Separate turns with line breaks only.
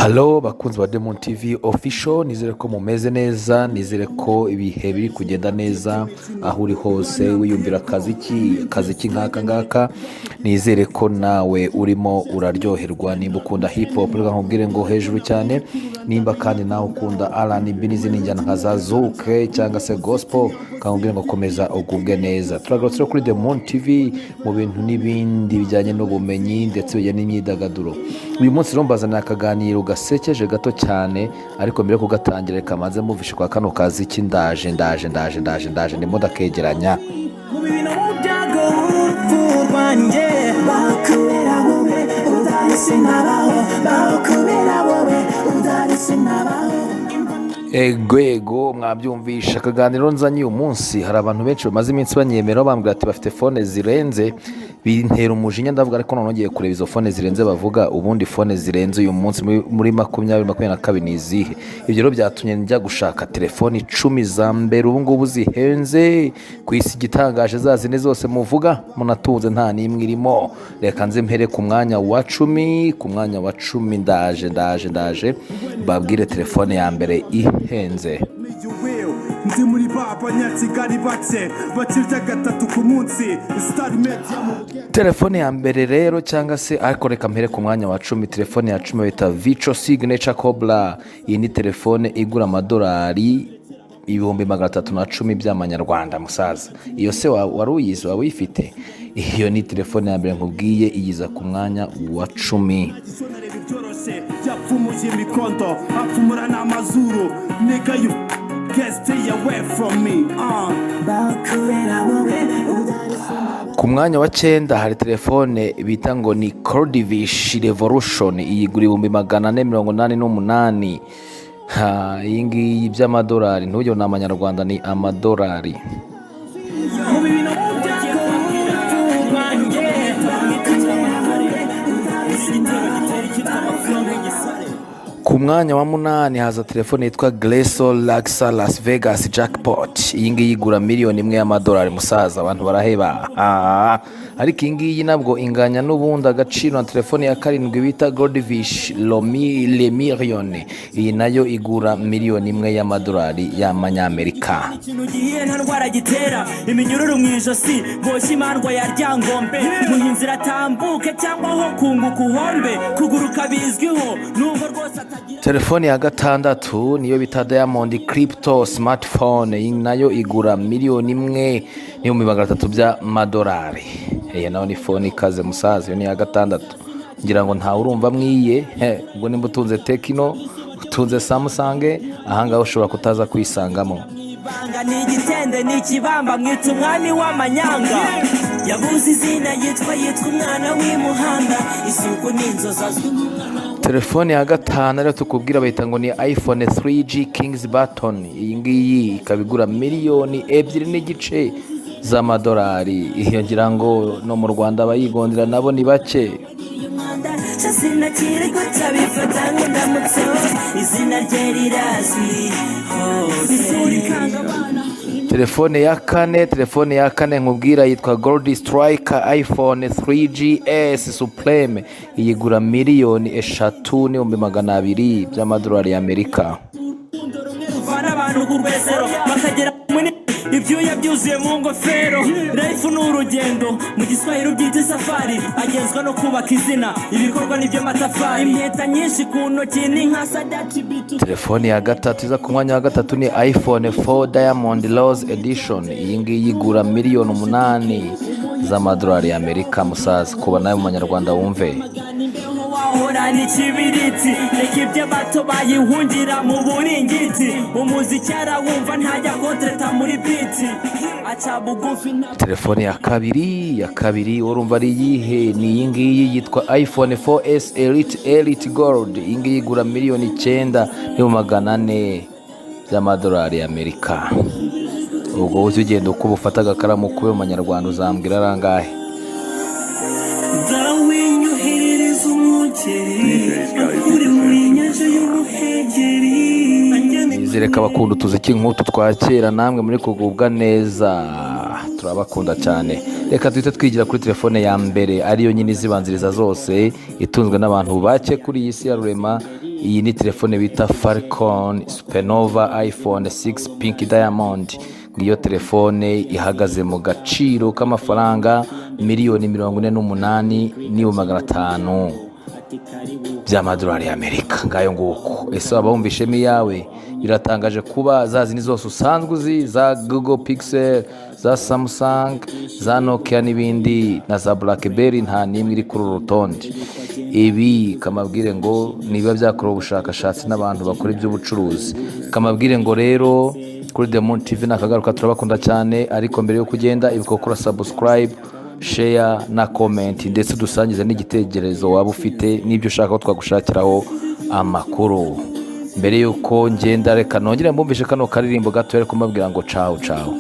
Hello bakunzi ba Demon TV Official, nizere ko mumeze neza, nizere ko ibihe biri kugenda neza aho uri hose wiyumvira akaziki nk'aka ngaka. Nizere ko nawe urimo uraryoherwa. Nimba ukunda hip hop, reka nkubwire ngo hejuru cyane. Nimba kandi nawe ukunda R&B n'izindi njyana nka za zouk cyangwa se gospel, nkubwire ngo komeza ugubwe neza. Turagarutse rero kuri Demon TV mu bintu n'ibindi bijyanye n'ubumenyi ndetse bijyanye n'imyidagaduro. Uyu munsi rero mbazaniye akaganiro gasekeje gato cyane, ariko mbere yo kugatangira reka manze mumvishe kwa kano kaziki. Ndaje, ndaje, ndaje, ndaje, ndaje, ndimo ndakegeranya.
Mu bibi no mu byago, urupfu rwanjye
Bakubera wowe udahari sinabaho, bakubera wowe udahari sinabaho.
Ego ego, mwabyumvisha akaganiro nzanye uyu munsi. Hari abantu benshi bamaze iminsi banyemera, bambwira ati bafite phone zirenze, bintera umujinya. Ndavuga ariko noneho ngiye kureba izo phone zirenze bavuga. Ubundi phone zirenze uyu munsi muri 2022 ni izihe? Ibyo rero byatumye njya gushaka telefone 10 za mbere ubu ngubu zihenze ku isi. Igitangaje, za zindi zose muvuga munatunze nta n'imwe irimo. Reka nze mpere ku mwanya wa 10. Ku mwanya wa 10, ndaje, ndaje, ndaje mbabwire telefone ya mbere ihenze.
Ndi muri ba Banyakigali bake bakirya gatatu ku munsi, Star Media mu
Telefone ya mbere rero, cyangwa se ariko reka mpere ku mwanya wa 10. Telefone ya 10 bita Vico Signature Cobra. Iyi ni telefone igura amadolari 310,000 by'amanyarwanda. Musaza, iyo se wari uyizi? Waba uyifite? Iyo ni telefone ya mbere nkubwiye, iyiza ku mwanya wa 10.
Gisonareba ibyoroshye, yapfumuye imikondo, apfumura n'amazuru. Nigga, you can't stay away from me.
Bakubera wowe udahari sinabaho.
Ku mwanya wa 9 hari telefone bita ngo ni Goldvish Revolution. Iyi igura 488,000. Ha, iyi ngiyi by'amadolari, ntugire ni amanyarwanda, ni amadolari.
Mu bibi no mu byago, urupfu rwanjye
Igitero gitera icyitwa amafaranga y'igisare.
Ku mwanya wa 8 haza telefone yitwa Gresso Luxor Las Vegas Jackpot. Iyi ngiyi igura miliyoni 1 y'amadolari. Musaza, abantu baraheba. Ah, ariko iyi ngiyi nabwo inganya n'ubundi agaciro na telefone ya 7 bita Goldvish Lomi Le Million. Iyi nayo igura miliyoni 1 y'amadolari y'amanyamerika.
Ikintu gihiye nta ndwara gitera, iminyururu mu ijosi boshye imandwa ya Ryangombe, muha inzira atambuke cyangwa aho kunguka uhombe, kuguruka bizwiho nubwo rwose atagira.
Telefone ya 6 niyo bita Diamond Crypto Smartphone. Iyi nayo igura miliyoni 1,300,000 by'amadolari. Iyi nayo ni phone ikaze, musaza. Iyo ni iya 6. Ngira ngo ntawe urumva mwiye. He, ubwo nimba utunze Tecno, utunze Samsung, ahangaha ushobora kutaza kwisangamo.
Ibanga ni igitende ni ikibamba, mwita umwami w'amanyanga, yabuze izina, yitwa umwana w'imuhanda, isuku n'inzozi, azwi nk'umwana.
Telefone ya 5 rero tukubwira bayita ngo ni iPhone 3G Kings Button. Iyi ngiyi ikaba igura miliyoni 2.5 z'amadolari. Iyo ngira ngo no mu Rwanda abayigondera nabo ni bake.
Sinakiri kutabifata ngo ndamutse, izina rye rirazwi hose, isura ikanga abana.
Telefone ya 4, telefone ya 4 nkubwira yitwa Gold Striker iPhone 3GS Supreme. Iyi igura miliyoni 3,200,000 by'amadolari y'Amerika.
Urukundo rumwe ruvana abantu ku rwesero bakagera muri ibyuya byuzuye mu ngofero. Life ni urugendo, mu Giswahili ubyita isafari, agenzwa no kubaka izina, ibikorwa nibyo matafari, impeta nyinshi ku ntoki ni nka Sadati Bitu.
Telefone ya 3 iza ku mwanya wa 3 ni iPhone 4 Diamond Rose Edition. Iyi ngiyi igura miliyoni 8 z'amadolari y'Amerika. Musaza, kuba nawe mu manyarwanda wumve.
Wahorana ikibiriti, reka ibyo bato bayihungira mu buringiti, umuziki arawumva, ntajya kontreta muri beat, aca bugufi nta.
Telefone ya 2, ya 2 urumva ari iyihe? Ni iyi ngiyi yitwa iPhone 4S Elite Gold. Iyi ngiyi igura miliyoni 9,400,000 by'amadolari y'Amerika. Ubwo ujya ugenda uko ufata agakaramu kube mu manyarwanda, uzambwira ari angahe?
Dawe nyoherereza umwungeri uri muri nyanja y'umuhengeri.
Nizere ko abakunda utuziki nk'utu twa kera namwe muri kugubwa neza. Turabakunda cyane. Reka duhite twigira kuri telefone ya mbere, ariyo nyine izibanziriza zose, itunzwe n'abantu bake kuri iyi si ya rurema. Iyi ni telefone bita Falcon Supernova iPhone 6 Pink Diamond. Ngiyo telefone ihagaze mu gaciro k'amafaranga 48,500,000 by'amadolari y'Amerika. Ngayo nguko. Ese waba wumvishemo iyawe? Biratangaje kuba za zindi zose usanzwe uzi, za Google Pixel, za Samsung, za Nokia n'ibindi, na za BlackBerry, nta n'imwe iri kuri uru rutonde. Ibi kamabwire ngo niba byakorewe ubushakashatsi n'abantu bakora iby'ubucuruzi. Kamabwire ngo rero kuri The Moon TV nakagaruka. Turabakunda cyane, ariko mbere yo kugenda ibuka gukora subscribe, share na comment, ndetse dusangize n'igitekerezo waba ufite n'ibyo ushaka ko twagushakiraho amakuru. Mbere y'uko ngenda, reka nongere mbumvishe kano karirimbo gato, ariko mbabwira ngo cawu cawu.